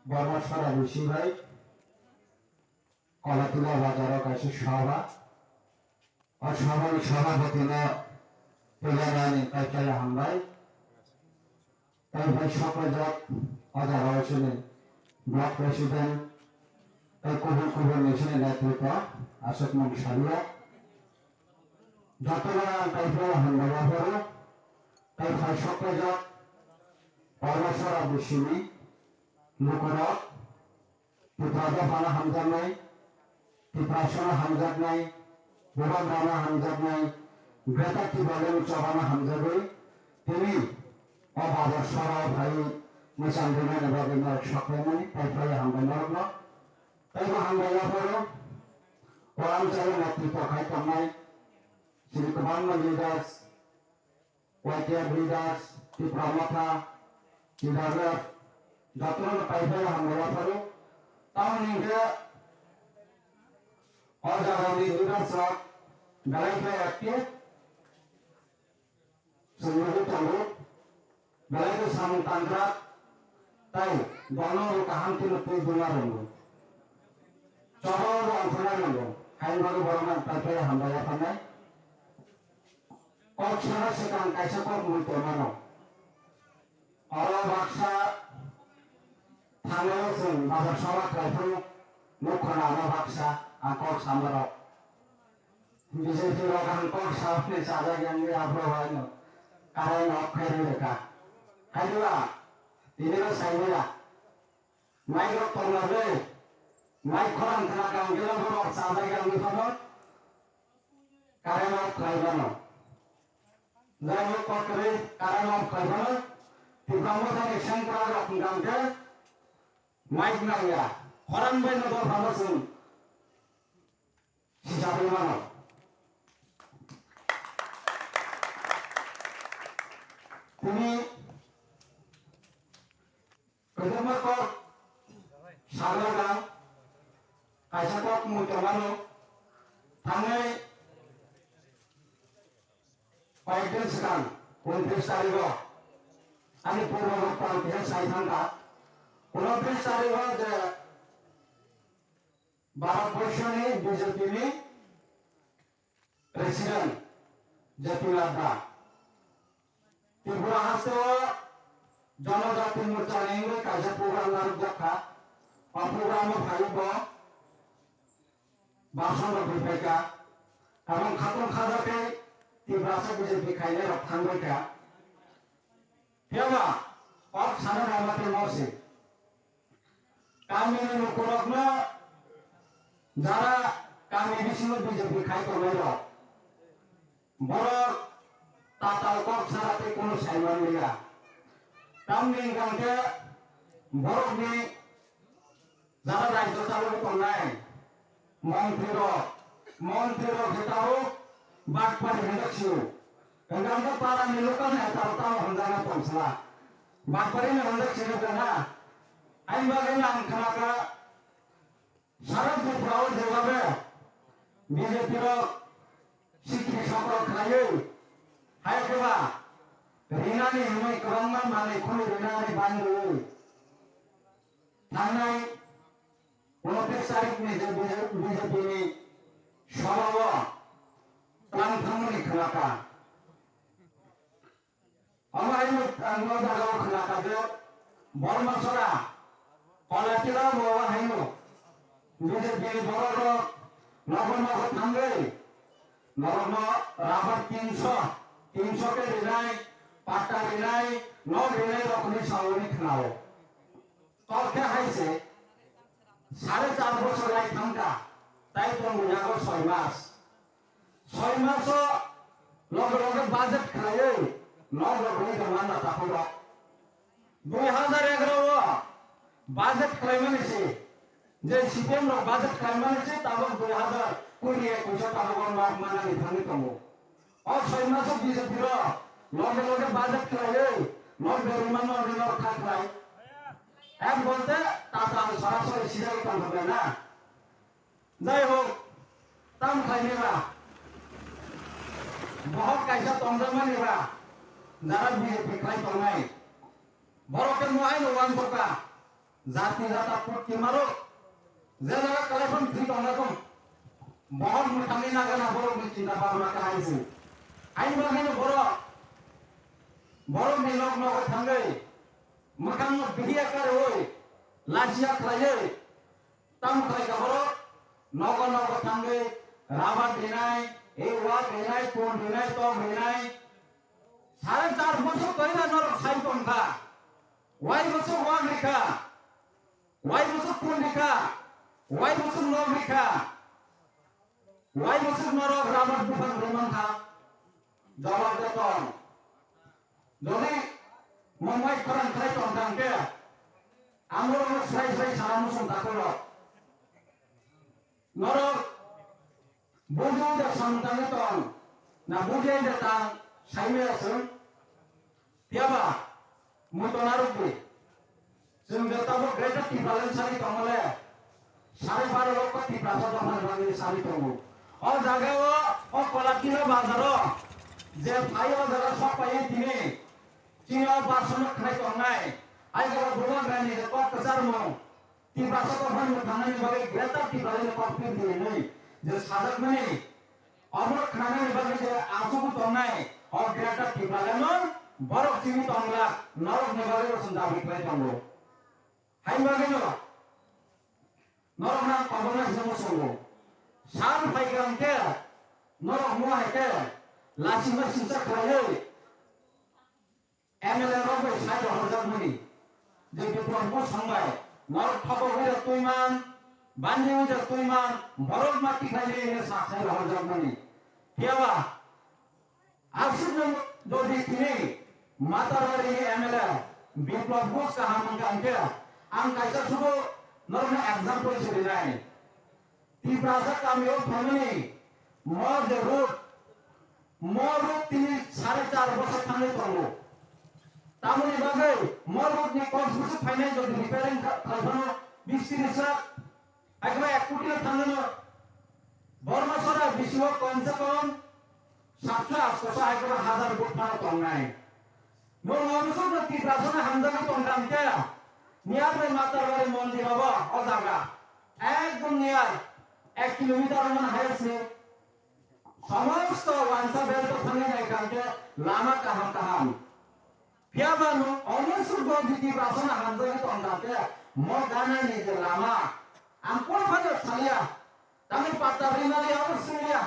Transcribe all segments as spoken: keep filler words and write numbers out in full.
Borma Sora Bisi bai Kolatila bazaro kaisa sabha. O sabhani sabhapatino puila nani kaiphai hambai. Kaiphai sokphaijak o jaga o chini block president tei kubun kubun ni chini netritwa aswk mung salia. Jotono ang kaiphai hambai yapharo. Kaiphai sokphaijak Borma Sora Bisini lukurok. Tipra dophano hamjaknai, Tiprasano hamjaknai, Bubagrano hamjaknai, Greater Tipraland chobano hamjagwi tini o bazar sora phai mwchang rwnani bagwi norok sok khlaimani, tai phai hambai norokno. Taibo hambai yapharo o amchaio netritwa khai tongnai chini kwbangma leaders, Y T F leaders, Tipra Motha, T W F, jotono kaiphai hambai yapharo. Tamoni hwnkhe o jagani leaders rok belai khe active, chwngno tongo, belai khe samung tangkrak, tai bono kaham khe twi duna rwngo. Chobo bo ongkhorna rwngo, haini bagwi borokno ang kaiphai hambai yapharnai. Kok sana swkang kaisa kok mui tongmano. Oro baksa thangnai chwng bazar sora khlai phuru nuk khna ano baksa ang kok samarok. B J P rok ang kok sabni chajak yang ni aphuru haino karai nok khairi reka. Khairiwa tini no saimila. Mai rok tongna ble. Mai khorang khna kang gelo borok chajak yang ni phano. Current off khlai mano. Jai hok, kok kwrwi current off khlai mano. Tipra Mothani sengkrak rok hwnkha hwnkhe mic nangya. Khorang bai no dophano chwng sijagwi mano. Tini Kwbangma kok sagra jang, kaisa kok mui tongmano, thangnai koyekdin swkang, untrish tarigo, ani purbo rok tang kisa sai thangkha, untrish tarigo je Bharat Borshoni B J P ni President J P Nadda. Tripura hasteo Jonojati Morcha ni wngwi kaisa program narwkjak kha. O program o phaiwi bo bhashon rwgwi phaikha. Aboni khatungkha jagwi Tiprasa B J P khainai rok thangbaikha. Phiya ba kok sana naima tei morsi. Kamini lukurokno jara kami bisingo B J P khai tongnai rok, borok tatal kok sara tei kunu saiman liya. Tamni hwnkha hwnkhe borokni jara rajyo chalogwi tongnai montri rok, montri rok khe tabuk bakpari hwnjak sio. Hwnkhe para ni local neta rok tamo hwnjakna tong sala. Bakpari ni hwnjak sio kana. Ani bagwi no ang khna kha, sara Tripura o jeba be B J P rok sikhi sokro khlaiwi, hai khe ba rinani hwnwi kwbangma manwi khulwi rinani bandwi thangnai unotris tarikh ni je B J P ni sobao tlang thangmani khna kha. Omo hai ang o jaga o khna kha je Bormasora Kolatila bo haino B J P ni borok rok nogo nogo thangwi norokno rubber tinso, tinso khe rinai, patta rinai, nok rinai rok hwnwi sawi khnao. Tor khe hai se sare char bosor lai thang kha, tai tongo yago soi mas. Soi maso loge loge budget khlaiwi nok rok rinai tongma na takhuk rok. Dui hazar egaroh o budget khlaimani se, je C P M rok budget khlaimani se tabok dui hazar kuri ekush o tabok o nok manani thangwi tongo. O soi maso B J P rok loge loge budget khlaiwi nok berwi mano hwnwi nok kha khlai. Ek bolte tatal sorasori sijagwi tongthokya na. Jai hok, tam khlaini ba, bohok kaisa tongjakmani ba, jara B J P khlai tongnai. Borok khe mo haino uansukha, jati jata put kimaro, je jaga kalai phano thwi tongna tong. Bohok mwthangwi nagana borokni chinta bhabna kahai se. Haini bagwino borok, borokni nok nogo thangwi, mwkhangno bihiya karwi, lachiya khlaiwi, tamo khlai ka borok, nogo nogo thangwi, rubber rinai, ei wak rinai, ton rinai, tok rinai. Sare char bosor kwrwina norok sai tongkha. Wai bosor wak rikha. Wai bosor ton rikha. Wai bosor nok rikha. Wai bosor norok rubber buphang rwmang kha. Jawab de tong. Jodi Mumbai khorang khlai tong thang khe, ang norokno srai srai sana muchung takhorok. Norok bujui da samtangwi tong, na bujui da tang, saimaya chwng. Phiya ba, mui tona rwdi. Chwng je tabuk Greater Tipraland sari tongmale, sare baro loko Tiprasa dophani bagwi sari tongo. O jagao, o Kolakila bazaro, je phai o jaga sok paiwi tini, chini o basono khnai tongnai, ai jagao Bhuban Raini je kok kwcharmung, Tiprasa dophani thangnani bagwi Greater Tipraland ni kok pir di hinwi je sajakmani, omo khnanani bagwi je asugwi tongnai, o Greater Tipraland no borok chini tongla, norok ni bagwi bo chwng dabi khlai tongo. Hai bagwi no norok na kobongna se muchungo. Sal phai khe norok mo hai khe lachima singcha khlaiwi M L A rok bai sai rohorjakmani je Biplab Bosong bai norok thogo hwida twiman, bandi hwida twiman, borok ma tikhlaimani hwnwi sa sai rohorjakmani. Phiya ba aswkno jodi tini Matabari ni M L A Biplab Bos kaham wngkha hwnkhe ang kaisa sudu norokno example se rinai. Tiprasa kamio phaimani mo je road, mo road tini sare char bosor thangwi tongo. Tamoni bagwi mo road ni kok bwswk phainai jodi repairing kha-, khlai phano bis tris lakh, haikhe ek koti no thangwi no. Borma sora bisio kom se kom satso atso haikhe hazar vote phano tongnai. Nwng omo sokno Tiprasano hamjagwi tongkha hwnkhe, niyar bai Matabari mondir obo o jaga. Ekdom niyar, ek kilometer omo hai se. Somosto wansa belt o thangwi naikha hwnkhe lama kaham kaham. Phiya ba nwng omo sokno Tiprasano hamjagwi tongkha hwnkhe, mo ganani je lama, ang kunu phano salia, tamni patta rinani abo singlia,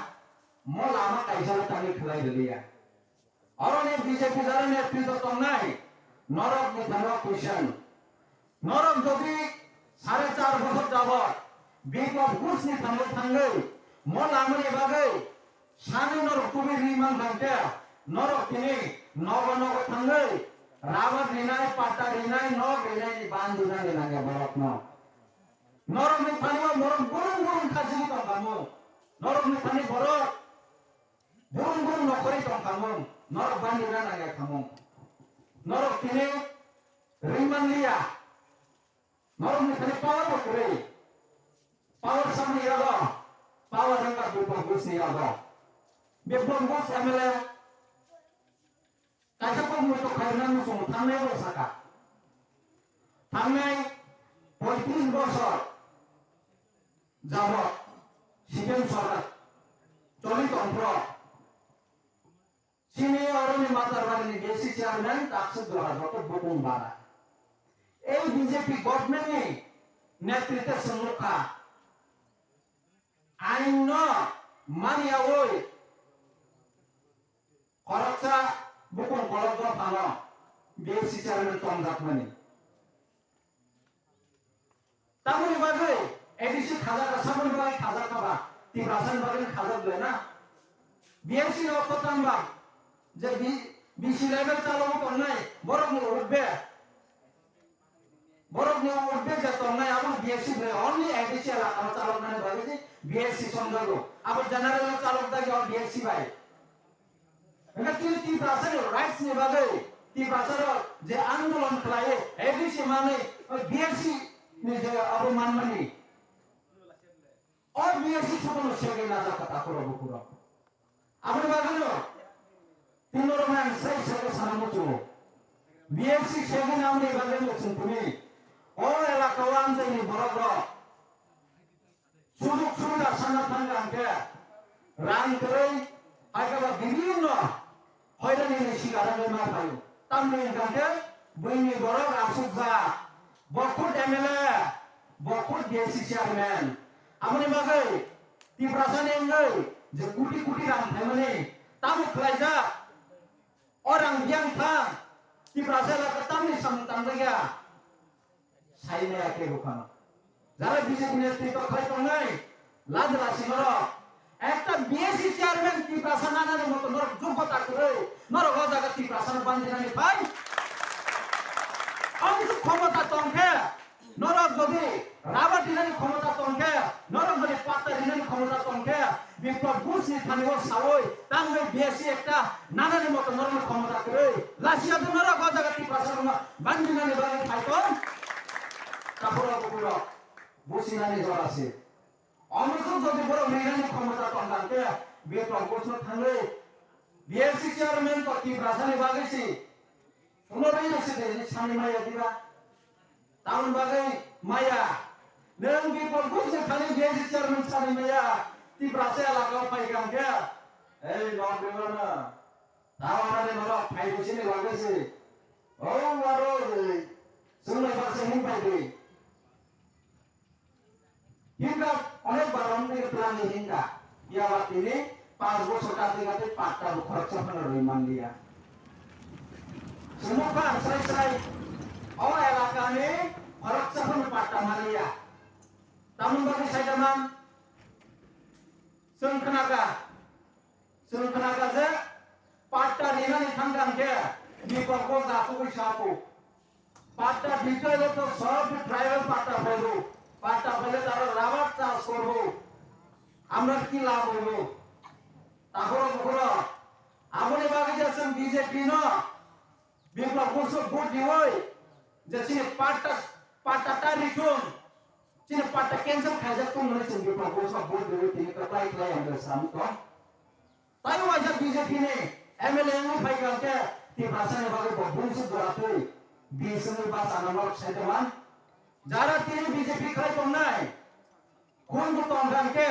mo lama kaisa tamni khlai rwliya. Oroni B J P jara netrito tongnai norok ni thani o question. Norok jodi sare char bosor jabot Biplab Ghosh ni thani o thangwi mo lamani bagwi sani norok tubi ri man thangkhe norok tini nogo nogo thangwi rubber rinai, patta rinai, nok rinai ni bandina rinai borok no. Norok ni thani o borok gurung gurung khajili tongkhamu. Norok ni thani borok Burung burung nokhorwi tongkhamung, norok bandina nangya khamung. Norok tini ringmanliya. Norok ni thani power bo kwrwi. Power samni yago, power wngkha Biplab Ghosh ni yago. Biplab Ghosh M L A kaisa kokmui to khairoknani muchungo thangnai bo saka. Thangnai poitris bosor jabot C P M sorkar choli tongphro, chini oroni Matabari ni B C chairman Taksuk Dora joto bukung bara. Ei B J P government ni netrite swnglukha. Ain no mani yawi khoroksa bukung kolok dophano B C chairman tongjakmani. Tamoni bagwi A D C khajak kha, samoni bagwi khajak kha ba, Tiprasani bagwi khajak le na. B S C no kho tang ba, je B-, B C level chalogo tongnai, borokni urbe, borokni urbe je tongnai, abo B S C bai, only A D C elakano chaloknani bagwi je B S C songjago. Abo general no chalok dagi o B S C bai. Hingke tini Tiprasa ni rights ni bagwi Tiprasa rok je andolon khlai, A D C manwi, o B S C ni je abo manmani. O B S C sokono segwi najak kha takhurok bukhurok. Aboni bagwino tini norok ang sai sai sana muchungo. B S C segwi namni bagwino chwng tini O elaka o amchaini borok rok sujug subida sana thangkha hwnkhe rang kwrwi, hai khe ba bibhinno hoirani ni sikar wngwi ma phaio. Tamni hwnkha hwnkhe buini borok asukjak, bo khud M L A, bo khud D A C chairman. Aboni bagwi Tiprasa ni wngwi je koti koti rang phaimani tamo khlaijak, o rang biyang thang Tiprasa elaka tamni samung tangjak ya. Sai maya kebo phano. Jara B J P netrito khai tongnai, lad rasi norok. Ekta B S C chairman Tiprasa nanani moto norok joggota kwrwi, norok o jaga Tiprasa no bandinani phai. Amsuk khomota tongkhe, norok jodi rubber dinani khomota tongkhe, norok jodi patta dinani khomota tongkhe, Biplab Ghosh ni thani o sawi, tangwi B S C ekta nanani moto norokni khomota kwrwi. Lasiya to norok o jaga Tiprasa rokno bandinani bagwi phai tong. Takhoro bukurok businani jora se. Omo song jodi borok rinani khomota tong khe Biplab Ghosh no thangwi B S C chairman to Tiprasa ni bagwi si. Suno rina se de ni sani maya diba. Tamoni bagwi maya. Nwng Biplab Ghosh ni thani B S C chairman sani maya. Tiprasa elaka o phai kha hwnkhe. Ei, nok rima na. Tao na de norok phai bo sini lage se. O waro de. Sunai baksa hin phai de. Hinka onek bar wng twi twlang ni hinka. Phiya ba tini panch bochor kati kati patta bo khoroksa phano rwi man liya. Sumukha srai srai o elaka ni khoroksa phano patta man liya. Tamoni bagwi sai da man? Chwng khna kha, chwng khna kha je patta rinani thang kha hwnkhe Biplab Ghosh asugwi sa kho. Patta detail to sob tribal patta phaio. Patta phaile tara rubber chas korbo. Amra ki labh hobo? Takhoro bukhoro. Aboni bagwi je chwng B J P no Biplab Ghosh no vote riwi je chini patta, patta ta rithung, chini patta cancel khaijak tongmani chwng Biplab Ghosh no vote riwi tini kwplai khlai ang samung tong. Tai waisa B J P ni M L A wngwi phai kha khe Tiprasa ni bagwi bo bumswk jora twi bisingni basa nangma sai tongma. Jara tini B J P khai tongnai khun bo tong kha khe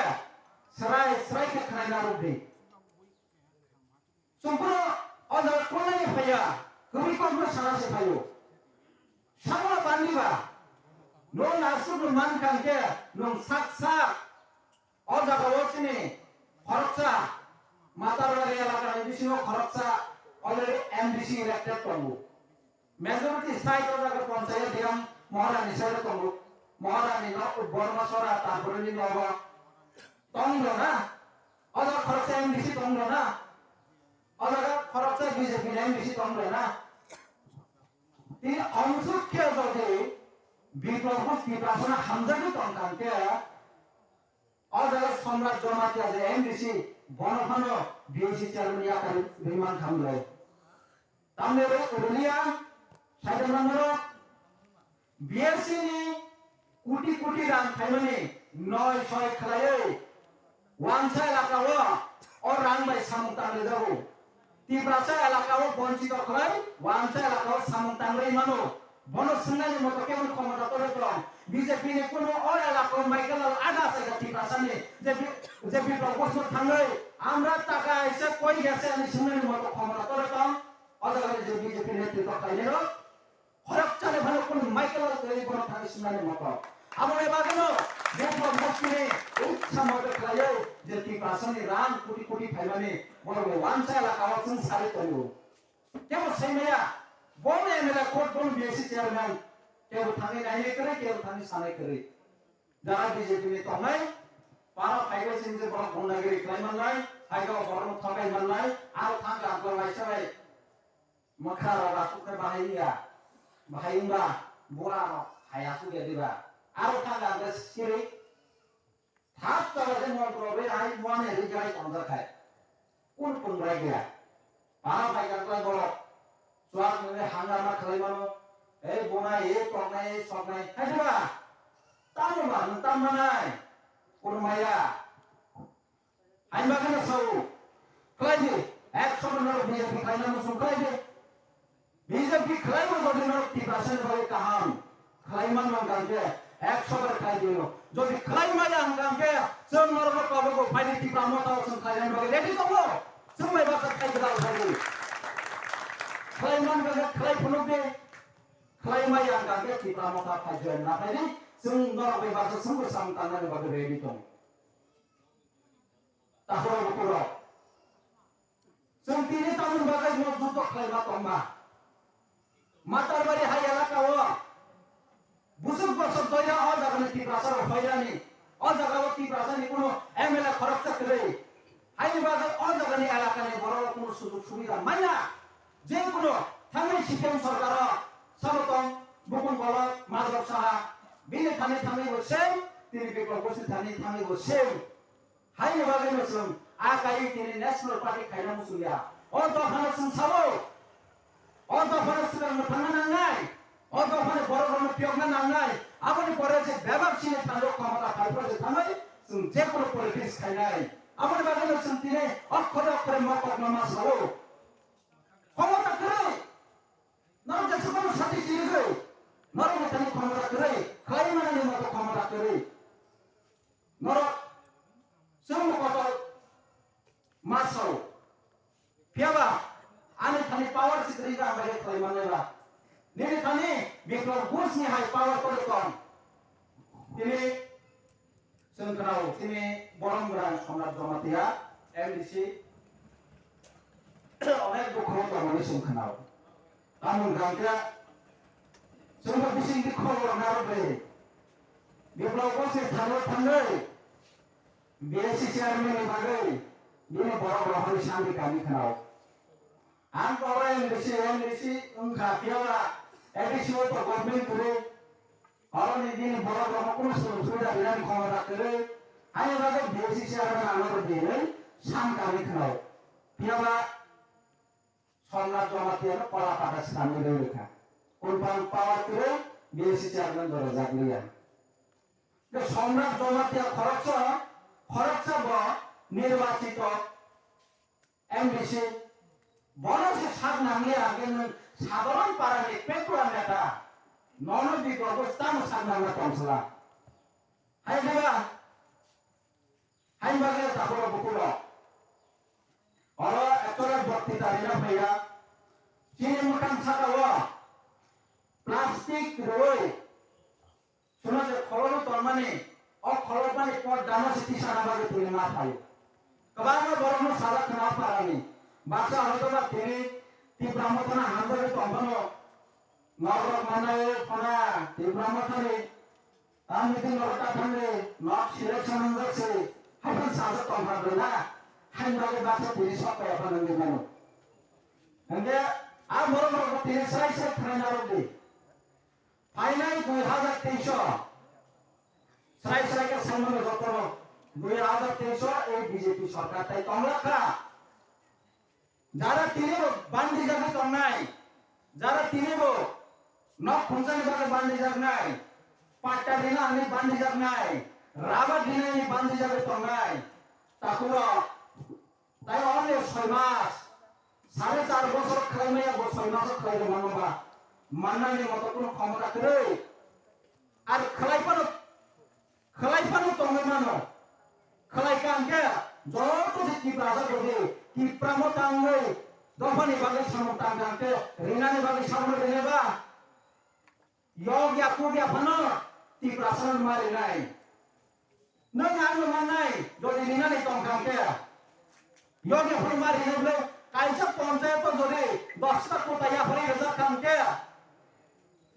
srai srai khe khnai narwk di. Chwng phano o jaga kulaini phaiya, kwrwi kokno sana se phaio. Sakno bandi ba, nwng aswk no man kha khe nwng sak sak. O jaga o chini khoroksa Matarwari elaka ni bisingo khoroksa already M D C elected tongo. Majority side o jaga panchayat yang Maharani side o tongo. Maharani no Borma Sora tarpore ni nogo tong do na. O jaga khoroksa M D C tong do na. O jaga khoroksa B J P ni M D C tong do na. Tini amsuk khe jodi Biplab Ghosh Tiprasano hamjagwi tong kha khe, o jaga Samrat Jamatia je M D C, bono phano B S C chairman yakarwi man kha mlai. Tamni rw-, rwliya, saidamrang norok, B S C ni koti koti rang phaimani noi soi khlaiwi, wansa elaka o, o rang bai samung tangwi jago. Tiprasa elaka o bonchito khlai, wansa elaka o samung tangwi mano. Bono swngnani moto kebo khomota torwi tong. B J P ni kuno o elaka o Michael Lal ada sa Tiprasa ni je bi-, je Biplab Ghosh no thangwi, "Amra taka aise koi gese?" ani swngnani moto khomota torwi tong. O jaga ni je B J P netrito khlainai rok, khoroksa ni phano kunu Michael Lal kwrwi bono thani swngnani moto. Aboni bagwino Biplab Ghosh ni utsa moto khlaiwi je Tiprasa ni rang koti koti phaimani borok ni wansa elaka o chwng sari tongo. Kebo sai maya, bono M L A khud bono B S C chairman, kebo thangwi nainai kwrwi, kebo thangwi sanai kwrwi. Jara B J P ni tongnai, para phaibai chini je borok gundagiri khlai mannai, hai khe borok no thokai mannai, aro thang khe ang khe waisa bai mwkha rok asuk khe bahai ya, bahai wngba bura rok hai asuk ya diba, aro thang khe ang khe siri thap chala je montro bai hai muani ri grai tongjak hai. Kun kun rai gaya. Para bai kang klai borok. Chuak nungwi hangama khlai mano. Ei bonai, ei tongnai, ei soknai. Hai diba? Tamo ba, nwng tam manai. Kun maya. Hai ma khana sao. Khlai di. Ek somo norok B J P khlai na musung khlai di. B J P khlai bo jodi norok Tiprasa ni bagwi kaham. Khlai mano hwnkha khe ekso bar khlai di. Jodi khlai maya hwnkha khe chwng norokno kobogo phaidi Tipra Motha o chwng khlai nani bagwi ready tongo. Chwng bai baksa khlai gwdal phaidi. Khlai man hwnkha khe khlai phunuk di. Khlai maya hwnkha khe Tipra Motha phai join na phaidi. Chwng norok bai baksa chwng bwsang tangnani bagwi ready tongo. Takhorok bukhorok. Chwng tini tamoni bagwi no juto khlaima tongma. Matarbari hai elaka o busuk bosok doira o jagani Tiprasa rok hoirani. O jaga o Tiprasa ni kuno M L A khoroksa kwrwi. Haini bagwi o jagani elakani borok rok kuno sujug subida manya. Je kuno thangwi C P M sorkar o sabo tong Bukung Kolok, Madhab Saha, bini thani thangwi bo same, tini Biplab Ghosh ni thani thangwi bo same. Haini bagwi no chwng a kaiwi tini National Party khaina muchung ya. O dophano chwng sao. O dophano swkang mwthangna nangnai. O dophano borok rokno phiyokna nangnai. Aboni pore je bebak chini thangwi khomota phai pore je thangwi chwng je kono politics khainai. Aboni bagwi no chwng tini okhore okhore mokokno ma sao. Khomota kwrwi. Norok jesa kono sati chirigwi. Norok ni thani khomota kwrwi. Khlai manani moto khomota kwrwi. Norok chwngno kotor ma sao. Phiyaba ani thani power si kwrwi ba, ang bai khlai mannai ba. Nini thani Biplab Ghosh ni hai power kotor tong. Tini chwng khwnao, tini borom gwnang Somrat Jamatia, M D C, onek dukho tongmani chwng khwnao. Tamoni hwnkha khe chwngno bisingtwi khobor narwkdi. Biplab Ghosh ni thani thangwi B S C chairman ni bagwi bini borok rohorwi sandi kami khwnao. Ang oro M D C, M D C wngkha, phiya ba A D C o to government kwrwi. Oro ni bini borok rokno kunu sujog subida rinani khomota kwrwi. Ani bagwi B S C chairman ano rw di hinwi sam kami khwnao. Phiya ba Somrat Jamatia no kola pata swkangwi rwi rwkha. Kunpan power kwrwi B S C chairman bo rwjak liya. Tei Somrat Jamatia khoroksa, khoroksa bo nirbachito M D C. Bono se sak nangliya, hwnkhe nwng sadharon parani petrol neta. Nono bikolgo tamo sak nangna tongsala. Hai diba? Haini bagwi takhorok bukhurok oro ektorok boktita rina phaiya. Chini mwkhang saka o plastic rwui chwngno je kholono tonmani, o kholopmani pot dano se tisana bagwi tini ma phaio. Kwbangma borokno sajak khna parani. Baksa hoitoba tini Tipra Mothano hamjagwi tongphano. Norok manai phana Tipra Mothani. Ang meeting rok ta thangwi nok selection wngjak se, hai phano sajak tongkha bwla, haini bagwi baksa tini sok kaya phano wngwi mano. Hwnkhe a borok rok tini srai srai khwnai narwk di. Phainai dui hajar teis o srai srai khe sai mano jotono, dui hajar teis o ei B J P sorkar tai tonglak kha. Jara tini bo bandijagwi tongnai, jara tini bo nok khumsani bagwi bandijaknai, patta rina hwnwi bandijaknai, rabar rina hwnwi bandijagwi tongnai, takhurok tai only soi mas, sare char bosor khlai maya bo soi maso khlai rwmano ba, mannani moto kunu khomota kwrwi. Ar khlai phano, khlai phano tongwi mano. Khlai kha hwnkhe joto se Tiprasa jodi Tipra Motha wngwi dophani bagwi samung tang kha hwnkhe rinani bagwi samung rinai ba? Yok ya kuk ya phano Tiprasa no ma rinai. Nwng ano mannai jodi rinani tong kha hwnkhe. Yoni hwnma rinai bwle kaisa ponchayat o jodi dosta kota yapharwi rijak kha hwnkhe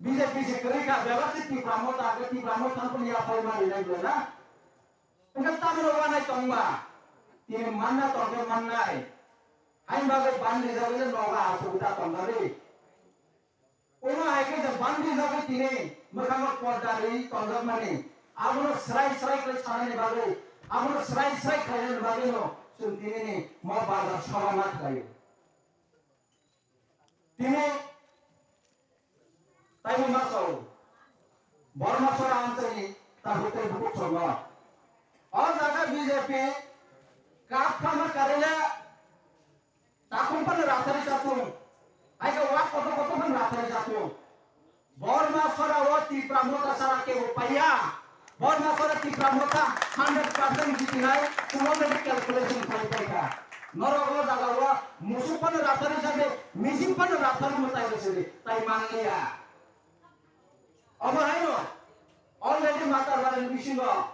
B J P se kwrwi kha, bebak se Tipra Motha, Tipra Motha phano yapharwi ma rinai bwle na. Hwnkhe tamoni wanai tongma, tini manna tongkhe mannai. Haini bagwi bandi jagwi le nogo asugwi ta tongkha di. Omo hai khe je bandi jagwi tini mwkhango porda rwi tonjakmani, abono srai srai khlai sanani bagwi, abono srai srai khlainani bagwino chwng tinini mo bazar sabha ma khlaio. Tini taibo ma sao, Borma sora amchaini tabuk tei bukuchongo. O jaga B J P kap khama karila. Takhum phano rathari chatung. Hai khe wak kotor kotor phano rathari chatung. Borma sora o Tipra Motha sara kebo paiya. Borma sora Tipra Motha hundred percent jitinai, chwng already calculation khai paikha. Norok o jaga o musuk phano rathari sadi, mising phano rathari mwtai rwsadi, tai manliya. Omo haino already Matabari ni bisingo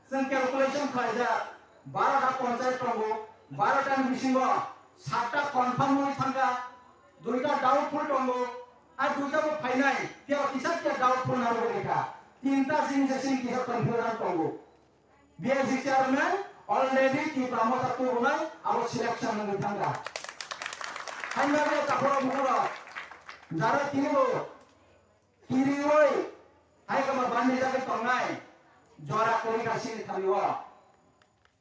chwng calculation khlaijak, baro ta ponchayat tongo, baro ta ni bisingo satta confirm wngwi thangkha, duita doubtful tongo, a duita bo phainai, phiya kisa phiya doubtful narwgwi rikha, tinta sini se sini kisa confusion tongo. B S C chairman already Tipra Motha tubunai abo selection wngwi thangkha. Haino be takhoro bukhoro jara tinibo kiriwi hai kama bandi jagwi tongnai jora kwrwi ka sini thani o.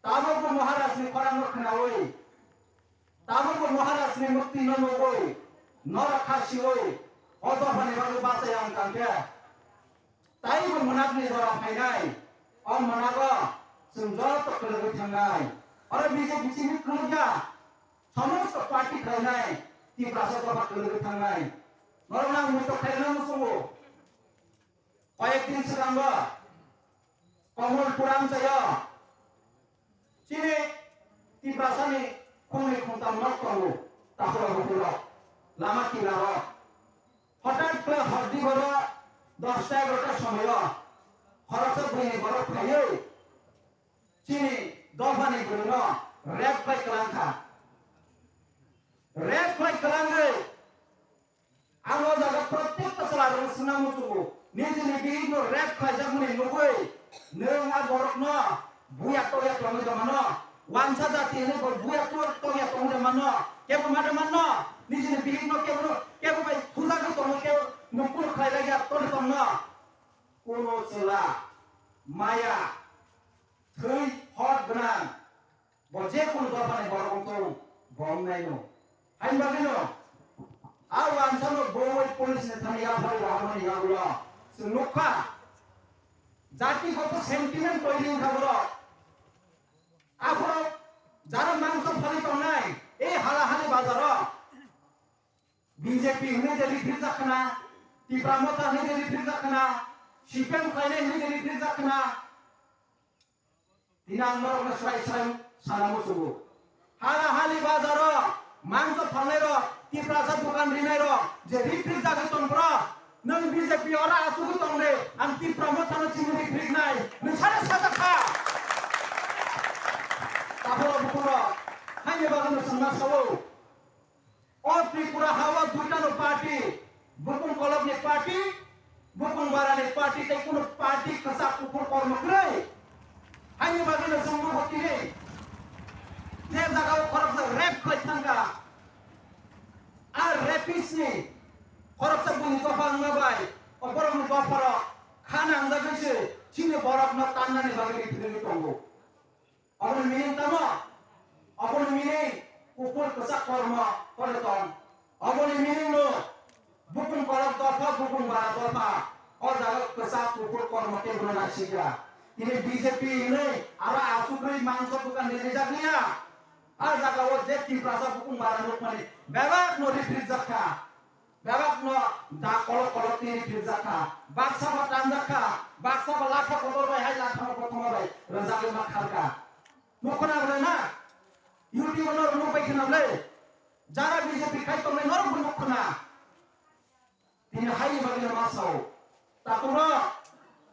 Tabukbo Maharaj ni khorang no khnawi, tabukbo Maharaj ni mukti no nugwi, norok kha siwi, o dopha ni bagwi bachai ang tang khe. Taibo mwnakni jora phainai, o mwnago chwng joto kwlwgwi thangnai. Oro B J P chini khulukya, somosto party khlainai, Tiprasa dopha kwlwgwi thangnai. Norokno ang muitok khairokna muchungo. Koyek din swkango Komolpur amchaio chini Tiprasani khungni khungtam nok tongo, takhoro bukhurok, lama kinaro. Hothat khe hordi boro dosta egarota somoio khoroksa buini borok phaiwi chini dophani bwrwino rape khlai kwlangkha. Rape khlai kwlangwi ang o jaga protekta chwla rwno swngna muchungo, nijini bihikno rape khlaijakmani nugwi nwng a borokno buya tokya tongwi tongmano, wansa jati hwnwi bo buya to-, tokya tongwi tongmano, kebo ma tongmano, nijini bihikno kebo, kebo bai thujagwi tongo, kebo nukung khlai lai ya tongwi tongno. Kuno chwla maya thwi hot gwnang, bo je kunu dophani borok wng thung, bo wng naino. Haini bagwino a wansano bowai police ni thani yaphari rohormani yagulo chwng nukha. Jati goto sentiment twi wngkha borok. Aphuru jara mangso phali tongnai, e hala hali bazaro B J P hwnwi je riphrikjak khna, Tipra Motha hwnwi je riphrikjak khna, C P M khlainai hwnwi je riphrikjak khna. Tini ang norokno swrai swrai sana muchungo. Hala hali bazaro mangso phalnairok, Tiprasa dukan rinairok je riphrikjagwi tongphro, nwng B J P ora asugwi tongde, ang Tipra Mothano chini riphriknai, nwng sana sajak kha. Takhoro bukhurok, haini bagwino chwng ma sao. O Tripura ha-o duitano party, bukung kolokni party, bukung barani party tei kunu party kwchak kuphur kormo kwrwi. Haini bagwino chwng nukho tini je jagao khoroksa rape khlai thangkha, a rapist ni khoroksa buini dopha wngma bai o borokni dopharok kha nangjagwi se chini borokno tannani bagwi riphilwi tongo. Aboni meaning tamo? Aboni meaning kuphur kwchak kormo kore tong. Aboni meaning no bukung kolok dopha, bukung bara dopha. O jaga kwchak kuphur kormo kebono naisingya. Tini B J P hinwi aro asugwi mangso dukan rijak liya. A jaga o je Tiprasa bukung bara nukmani bebak no riphrikjak kha. Bebak no da kolok kolok tini phirjak kha, baksa ba tanjak kha, baksa ba lakha kotor bai hai lakha no kothoma bai rwjak ma khar kha. Nukho na bwle na? YouTube no nukbai khna bwle. Jara B J P khai tongnai norok bo nukho na. Tini hai bagwi no ma sao. Takhoro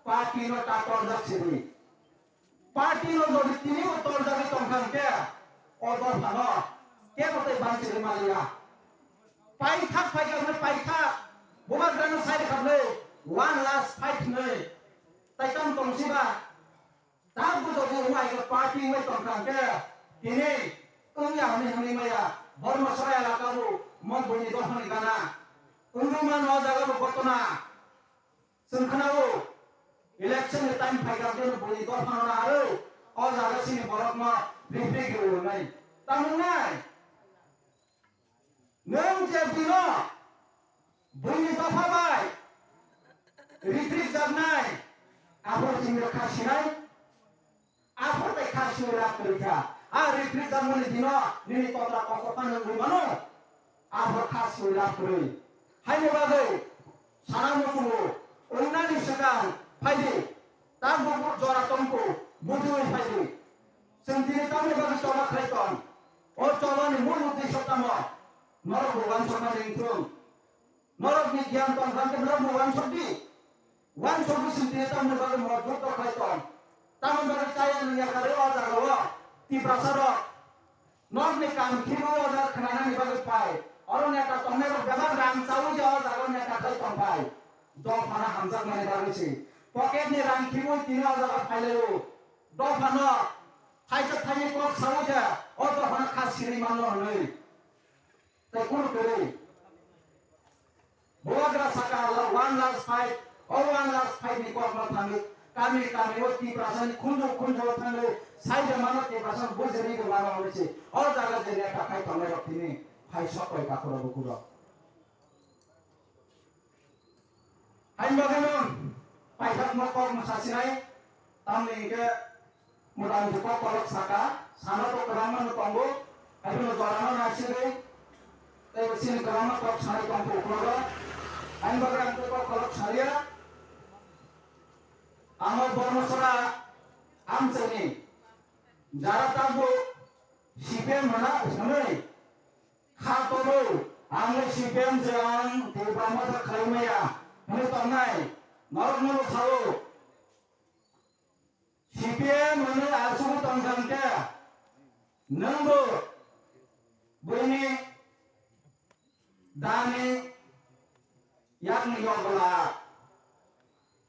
party no ta torjak sidi. Party no jodi tini bo torjagwi tongkha hwnkhe o dophano kebo tei banchigwi maliya. Paithak phaikha hwnwi paithak bubagrano sai rwkha hwnwi one last fight hwnwi tai tamo tongsiba. Tabuk jodi wngwi party wngwi tongkha hwnkhe tini wngya hwnwi hwnwi maya Borma Sora elaka bo mo buini dophani gana wngwi mano o jaga bo gotona. Chwng khna-o, election ni time phaikha khe buini dophano naharwi o jaga chini borokno riphrikwi rwnai. Tamo wngnai? Nwng je bwino buini dopha bai riphrikjaknai, aphuru chini kha sinai, aphuru tai kha siwi lab kwrwi kha. A riphrikjakmani dino nini totra kosto phano wngwi mano, aphuru kha siwi lab kwrwi. Haini bagwi sana muchungo, wngnani swkang phaidi, tabuk jora tongkho, bujiwi phaidi. Chwng tini tamni bagwi choba khlai tong? O chobani mul uddesho tamo? Norok bo uansukma ringthung. Norokni giyan tong kha khe norok bo uansuk di. Uansukgwi chwng tini tamni bagwi mojbut tong khlai tong? Tamni bagwi chaya nungya kha rw o jaga o Tiprasa rok. Norokni kam khibiwi o jaga khwnanani bagwi phai. Oro neta tongnai rok bebak rang chawi je o jaga o neta khai tong phai. Dophano hamjakmani bagwi se. Pocket ni rang khibiwi tini o jaga phai lai o. Dophano thaisa thaini kok sawi je o dophano kha siri manno hwnwi. Tei kunu kwrwi. Bubagra saka la-, one last fight, o one last fight ni kok no thangwi kami kami o Tiprasa ni khunju khunju o thangwi sai de mano Tiprasa ni bujiri de mano hwnwi se o jaga je neta khai tongnai rok tini phai sok pai kakhoro bukurok. Hain bagwi no paithak no kok mwsa sinai, tamni hwnkhe Motamoti kok kolok saka, sana to kwbangma no tongo, haikhe no jorano naisigwi, tei bo chini kwbangma kok sanai tongkho uklogo. Ani bagwi ang tei kok kolok saliya. Amo Bormosora amchaini jara tabuk C P M hwnwi kha torwi, ang le C P M se ang Tipra Motha khlai maya hwnwi tongnai norokno sao. C P M hwnwi asugwi tongkha hwnkhe, nwngbo buini dani yakni yokla.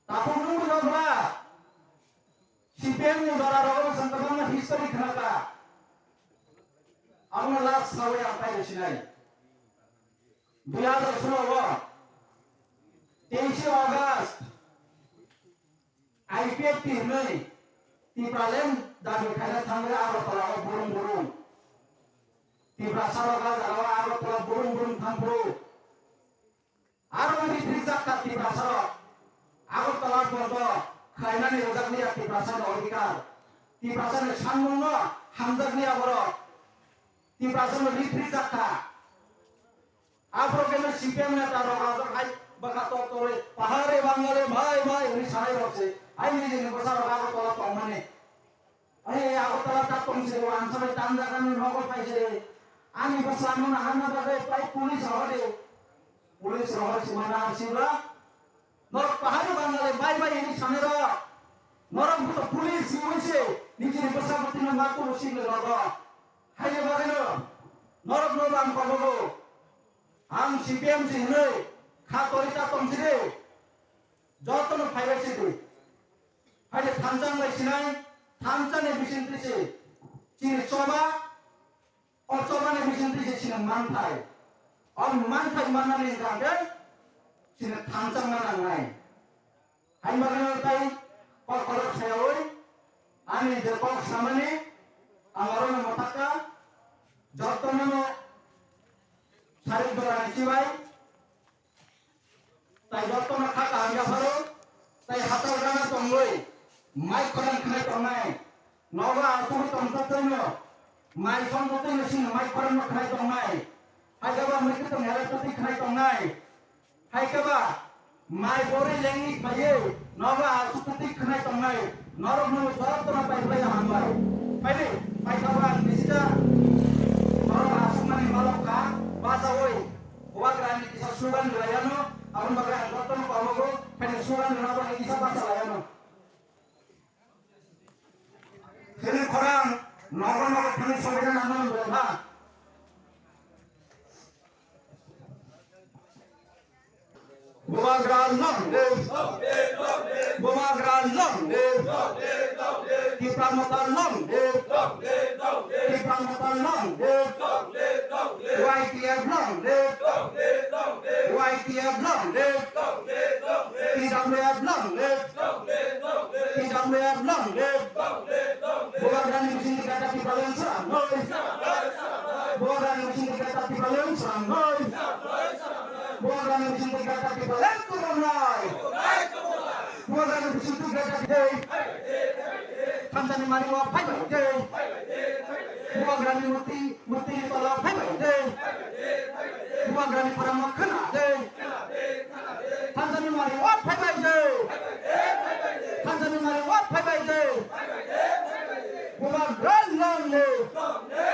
Takhuk nwngbo yokla. C P M ni jora rogo chwng kwbangma history khna kha. Abono last sawi ang phai rw sinai. Dui hajar solo o teishe August I P F T hwnwi Tipraland dabi khaina thangwi Agartala o burung burung. Tiprasa rok a jaga o Agartala burung burung thangphuru. Aro riprik jak kha Tiprasa rok. Agartala bondo khlainani rwjak liya Tiprasa ni odhikar. Tiprasa ni sanmung no hamjak liya borok. Tiprasa no riprik jak kha. Aphuru khe C P M neta rok rajak hai bwkha tor torwi, "Pahare Bangale bhai bhai," hwnwi sanai rok se. Ai nijini bwsa rok Agartala tongmani. Ai Agartala ta tong se, ang sabai tamjak ani nogo phai se. Ani bwsa no nahar na bagwi pai police rohor de. Police rohor se mana sibra. Norok Pahare Bangale bhai bhai hwnwi sanai rok. Norok bo to police si hwnwi se. Nijini bwsa bwtwi no ma tulu sibli rogo. Haini bagwi no norok no bang kobogo. Ang C P M si hwnwi kha tori ta tong sidi. Jotono phaibai sidi. Haini thansa wngbai sinai, thansa ni bisingtwi si. Chini choba, o choba ni bisingtwi si chini manthai. O manthai mannani hwnkha khe chini thansa manangnai. Haini bagwi tei kok kolok sayaui ani je kok samani ang orono mwthakha, jotono no sarik dorani chibai tai jotono kha kaham yapharo tai hatal gana tongwi mai khorang khnai tongnai. Nogo asugwi tongtotwino, mai songtotwino chini mai khorangno khnai tongnai. Haikhe ba mwkhwtwng helai totwi khnai tongnai. Haikhe ba mai borwi lengwi phaiwi nogo asugtotwi khnai tongnai. Norokno jotono pai phlai hambai. Phaidi, paithakgo ang bisida. Norok asugmani malok kha, bachaui. Bubagrani kisa slogan rwlaiano, aboni bagwi ang jotono komogo, phaidi slogan rwna bagwi kisa bachalaiano. Chini khorang nogo nogo chini sobidan ano nukha. Bubagra long live. Bubagra long live. Tipra Motha long live. Tipra Motha long live. Y T F long live. Y T F long live. T W F long live. T W F long live. Bubagrani bisingtwi kata Tipraland swrang noi. Bubagrani bisingtwi kata Tipraland swrang noi. Bubagrani bisingtwi kata Tipraland kwrwng noi. Bubagrani bisingtwi kata Tipraland. Thansani mani o phaibai de. Bubagrani murti, murti ni tola phaibai de. Bubagrani khorang o khna de. What phaibai de? Human right long live.